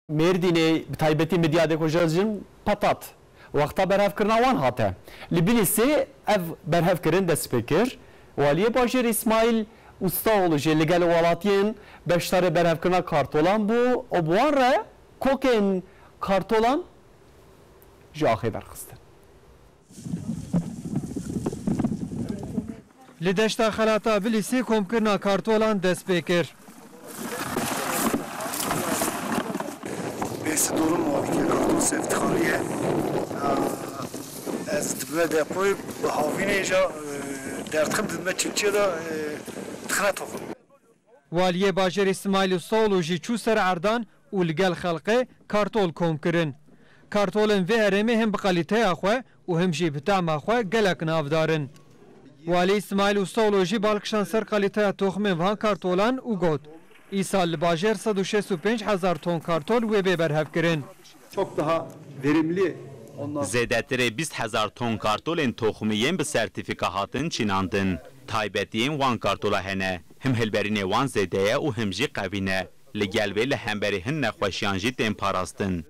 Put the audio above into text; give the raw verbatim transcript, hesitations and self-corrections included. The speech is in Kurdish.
Mêrdînê, bi taybetî Midyadê ku jin patat, wexta berhevkirina wan hate. Li Bilîsê ev berhevkirin dest pê kir. Waliyê bajêr Îsmaîl Ustaoğlu jî li gel welatiyên beşdarê berhevkirina kartolan bû û bi wan re kokên kartolan ji axê derxistin. Li deşta xelata Bilîsê komkirina kartolan dest pê kir. Bêsi dorum mavîtiye karton seftixanî ye. Ez dibime depoyê bi havînê ja, e, derdixim dibime çilçiye de, e, dixine toxim. Waliyê bajêrê Îsmaîl Ustaoğlu jî çû ser erdan û li gel xelkê kartol kom kirin. Kartolên vê herêmê him bi kalîteya xwe û him jî bi tehma xwe gelek navdar in. Walî Îsmaîl Ustaoğlu jî bal kişand ser kalîteya toximên van kartolan û got, Îsal li bajêr sed û şêst û pênc hezar ton kartol wê bê berhevkirin. Çok daha verimli. Ondan Zêdetirê bîst hezar ton kartolên toximî yên bi sertîfîka hatin çînandin. Taybetiyên wan kartola hene. Him hilberînê wan zêde ye û him jî qevî ne. Li gel vê li hemberî hin nexweşiyan jî tên parastin.